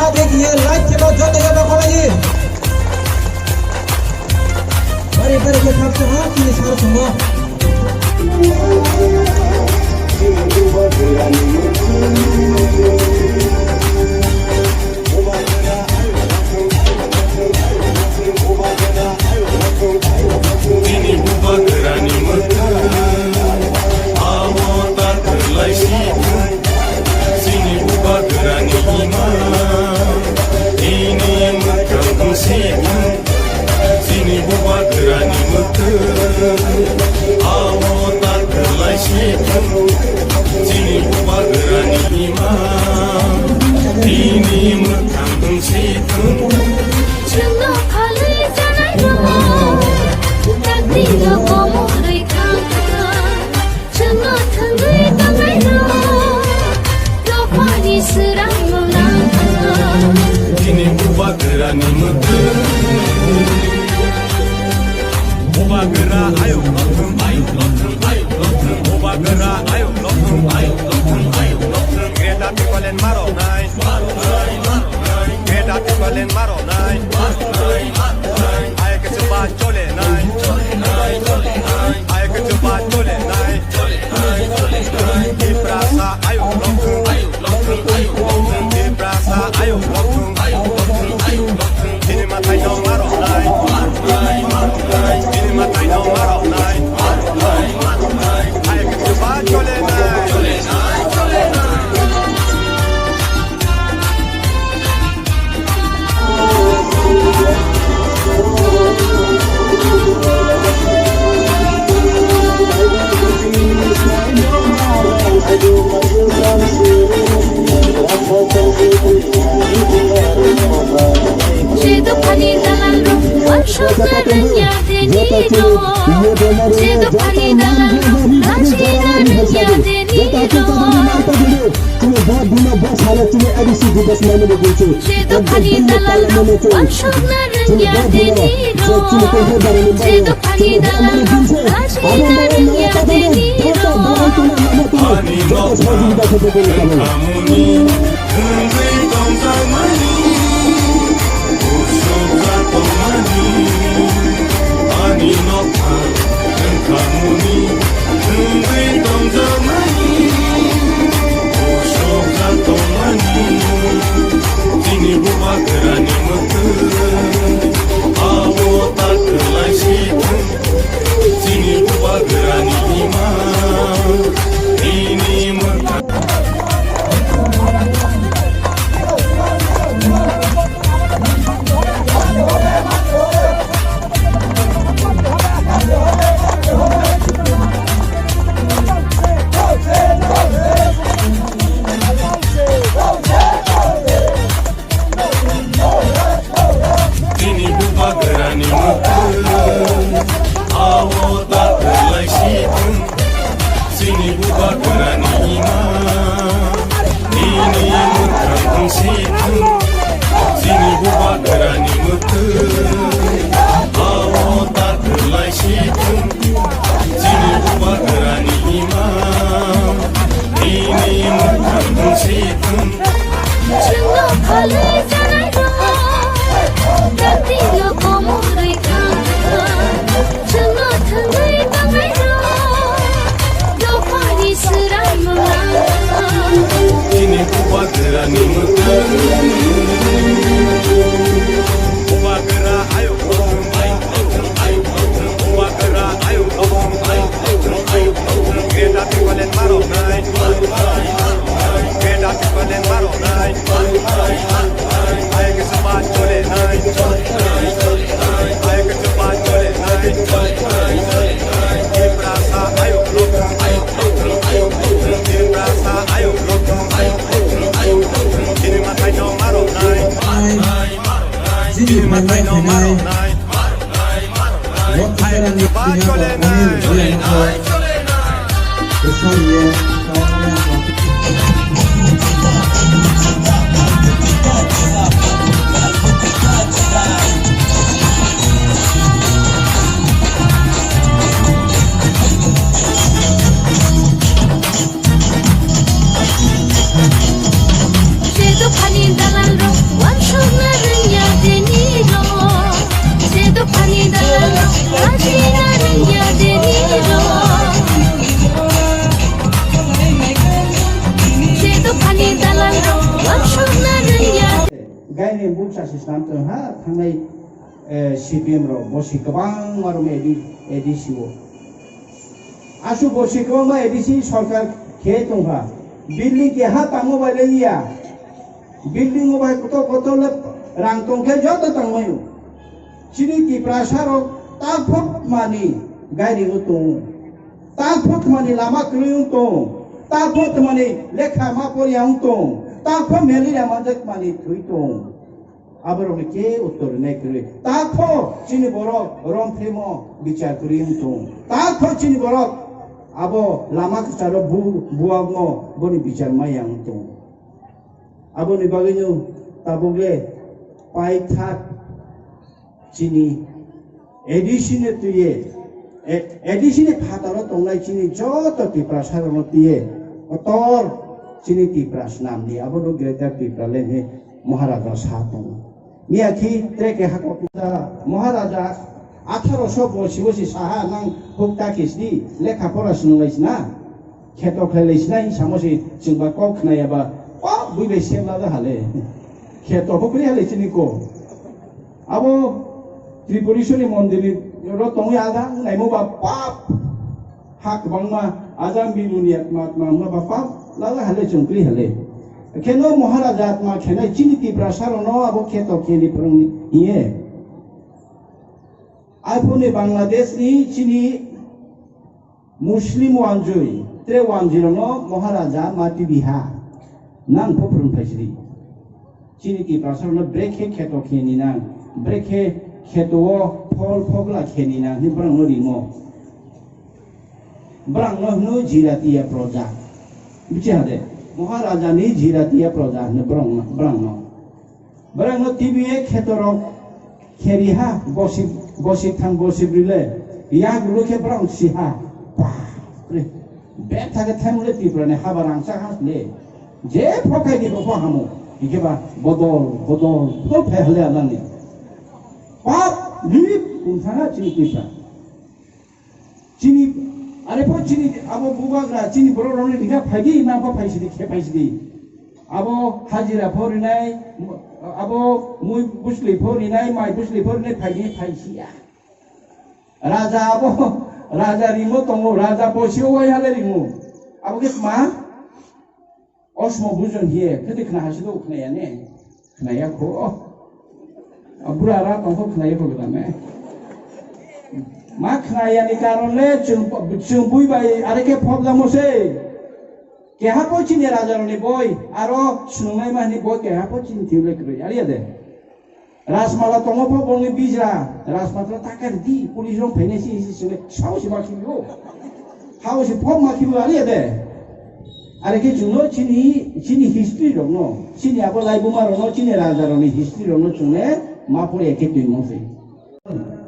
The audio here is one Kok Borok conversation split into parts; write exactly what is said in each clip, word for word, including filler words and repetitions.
Like khe ba joto joto kholai di. Bari bari khe khaksa ha chini sar thungo. Chini bubagrani mwkhang, abo ta kwrwlai si thung. Chini bubagrani ima, ini mwkhang wng si thung. Chini bubagrani mwkhang, abo ta kwrwlai si thung. Chini bubagrani ima, ini mwkhang wng si thung. Chwngno phalwi janai rok, dakti rok komorwi thang thang. Chwngno thwngwi tongnai rok, dophani swrang no nang thang. Chini bubagrani mwkhang. Bubagra ayuk lothung, ayuk lothung, ayuk lothung. Bubagra ayuk lothung, ayuk lothung, ayuk lothung. Greater Tipraland maro nai. Greater Tipraland maro nai. Ayuk chuba chole nai. Ayuk chuba chole nai. Tiprasa ayuk lothung, ayuk lothung, ayuk lothung. Tiprasa ayuk lothung, ayuk lothung, ayuk lothung. Chini mwtai no maro nai. Chini mwtai no maro nai. Ayuk chuba chole nai. Je dophani dalan rok, wansokna rwngya de nino. Je dophani dalan rok, lachina rwngya de nino. Chini bo dino bo salo chini A D C Diwas manwi bo gunchu. Je dophani dalan rok, wansokna rwngya de nino. Je dophani dalan rok, lachina rwngya de nino. Ani nok thamoni hwnwi tongjakmani, usuk jak tongmani. Ani nok thamoni hwnwi tongjakmani, usuk jak tongmani. Chini bubagrani mwkhang, abo ta kwrwlai si thung. Chini bubagrani ima, ini mwkhang. Chini bubagrani mwkhang, abo ta kwrwlai si thung. Chini bubagrani ima, ini mwkhang wng si thung. Chini bubagrani mwkhang, abo ta kwrwlai si thung. Chini bubagrani ima, ini mwkhang wng si thung. Chwngno phalwi janai rok, dakti rok komorwi thang thang. Chwngno thwngwi tongnai rok, dophani swrang no nang thang. Chini bubagrani mwkhang. Bubagra ayuk lothung, ayuk lothung, ayuk lothung. Bubagra ayuk lothung, ayuk lothung, ayuk lothung. Greater Tipraland maro nai. Greater Tipraland maro nai. Ayuk chuba chole nai. Ayuk chuba chole nai. Tiprasa ayuk lothung, ayuk lothung, ayuk lothung. Tiprasa ayuk lothung, ayuk lothung, ayuk lothung. Chini mwtai no maro nai. Chini mwtai no maro nai. Je dophani dalan rok, Gaini bukcha se swnam tong ha thangnai, eh, C P M rok bosi kwbangma rok A D, A D C o. Aswk bosi kwbangma A D C sorkar khe tong ha. Building keha tamo bai le ya. Building o bai kotor kotor le rang tong khe joto tangmai o. Chini Tiprasa rok takhuk mani gaini o tong. Takhuk mani lama kwrwi wng tong, takhuk mani lekha ma porya wng tong, takhuk malaria manjak mani thwi tong. Aborokni ke uttor rinai kwrwi. Takhuk chini borok romphemo bichar kwrwi wng tong. Takhuk chini borok abo lama kwcharo bu-, buwagno boni bichar maya wng tong. Aboni bagwino tabukle paithak chini A D C ni twiye, A-, A D C ni phataro tongnai chini joto Tiprasa rokno twiye kotor chini Tipra swnamni abono Greater Tipraland he Maharaja sa tongo. Miyakhi treke hakok Maharaja atharo so bosi bosi saha nang hukta kisdi lekha pora swnglai sna. Kheto khlai lai sinai samo se chwngba kok khnaya ba pap bui bai sem laga hale. Kheto bo kri hale chini ko. Abo Tripureeshwari mondir ro tongwi ada naimo ba pap ha kwbangma ajang biluni atma atma wngma ba pap laga hale chwng kri hale. Kheno Maharaja atma khenai chini Tiprasa rokno abo kheto kheni phwrwngni hiye. Aphuruni Bangladesh ni chini Muslim wanjui, tre wanjui rokno Maharaja ma tibi ha. Nang pho phwrwng phaisidi. Chini Tiprasa rokno brekhe kheto kheni nang, brekhe kheto o phol phogla kheni nang, hwnwi borokno rimo. Borokno hwno Jiratiya proja. Bichi hade, Maharaja ni Jiratiya proja hwno borokno, borokno. Borokno tibi e kheto rok kheri ha, bosi, bosi thang bosi brile, yak rulu khe borok si ha. Bapre, bek thake thang le Tipra ni haba rangchak ha le. Je phokai di bo pho hamo, hingke ba bodol, bodol, phol phai hale anani. Pap, lip, kung thana chini Tipra. Chini, are pho chini abo bubagra, chini borok rokni rikha phaidi, nang pho phaisidi, khe phaisidi. Abo hajira pho rinai, abo mui busli pho rinai, mai busli pho rinai, phaidi, phaisiya. Raja abo, raja rimo tongo, raja bosio wai hale rimo. Abo khe tma? Osmo bujon hiye, khete khna hasido khnaya ne? Khnaya kho. A bura ra tongkho khnaya kho gana ne? Ma khnaya ni karon le chwng, chwng bui bai are khe phobjamo se. Keha po chini raja roni boi, aro sunungnai ma ni boi keha po chini thiu le kwrwi, ariya de. Rajmala tongo pho bongni bijra, rajmala takar di, police rok phainai si, si, si, sao si ma khibi o. Hao si phok ma khibi o, aliya de. Are khe chwngno chini, chini history rokno, chini abo laibuma rokno, chini raja rokni history rokno chwngno ma pore khe twi mong se.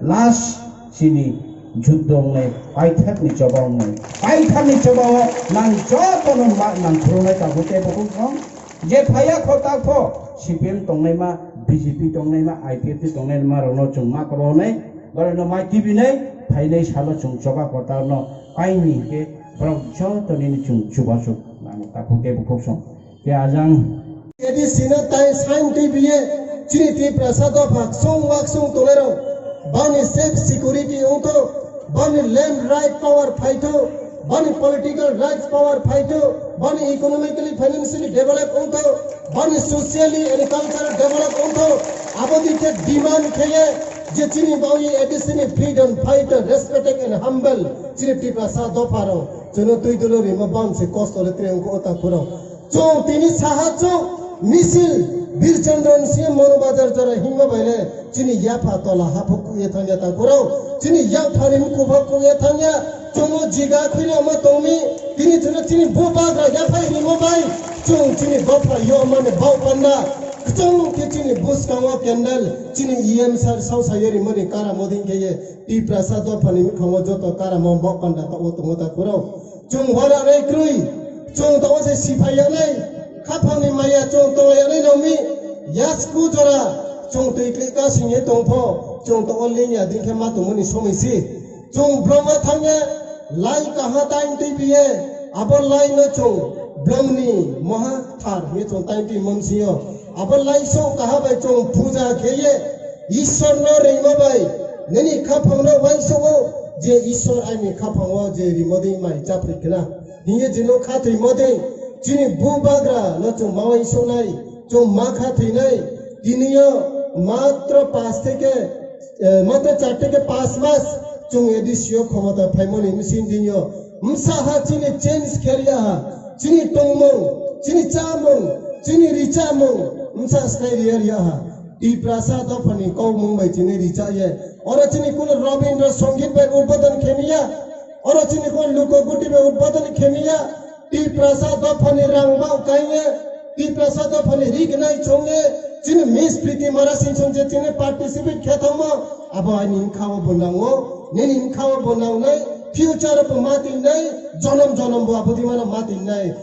Last chini juddo wngnai, paithakni choba wngnai. Paithakni choba o nang jotono ma nang khulumnai tabuk tei bukhuk no. Je phaiya kho ta kho, C P M tongnaima, B J P tongnaima, I P F T tongnaima rokno chwng ma kwbao nai, borokno mai tibinai, phainai salo chwng choba kotorno paini hinkhe borok joto nini chwng chubasuk nango takhuk tei bukhuk song. Khe ajang. A D C no tai sign twi biye chini Tiprasa dopha ksung waksung tongnairok bani safe security wngtho, bani land right power phaitho, bani political rights power phaitho, bani economically, financially develop wngtho, bani socially and cultural develop wngtho. Abo dikhe demand kheye je chini bawi A D C ni freedom fighter, respected and humble chini Tiprasa dopha rok chwngno twi dolo rima bam se kosto le tre wngkho o takhurok. Chwng tini saha chwng misil Birchandra ni simi Monu Bazar jora himma bai le chini yapha tola haphuk kuye thangya ta kurao. Chini yapha ni mukupha kuye thangya. Chwng o jiga khwini ama tongmi. Tini chwngno chini bubagra yaphai rimo bai. Chwng chini bapha yo mani bau panda. Chwng khe chini bwskango candle. Chini E M sir sao sayo rimani kara moding kheye. Tiprasa dophani mikhango joto karamo bok panda ta o tongo ta kurao. Chwng wara rei krwi, chwng tongo se siphai yanai, khaphangni maya chwng tong yanai nangmi, yasku jora, chwng twi kli ka singye tongpho, chwng tongo lingya dingkhe ma tongmani somoi si. Chwng blongo thangya, lai kaha time twi biye, abo lai no chwng blongni moha thar hwnwi chwng time twi mamsiyo. Abo laisong kaha bai chwng puja kheye Ishwar no rwima bai nini khaphang no uaingsongo je Ishwar aini khaphang o je rimo de mai chaphri khna. Hiye jino khathwi mode chini bubagra no chwng ma uaingsongnai, chwng ma khathwinai. Tiniyo matro pas theke, eh, matro char theke pas mas chwng A D C o khomota phaimoni msing dinyo. Msa ha chini change kherya ha, chini tongmung, chini chamung, chini richamung, msa skai riya riya ha. Tiprasa dophani kokmung bai chini richa ye. Oro chini kuno Rabindra Songit bai udbodon khemiya. Oro chini kuno Luko Guti bai udbodon khemiya. Tiprasa dophani rang bao kaiye. Tiprasa dophani rignai chonge. Chini Miss Priti Mara Singson je chini participate khe thangma. Abo ani mkha o bo nango. Nini mkha o bo nangnai. Future bo ma tingnai. Jonom jonom bo abo di mano ma tingnai.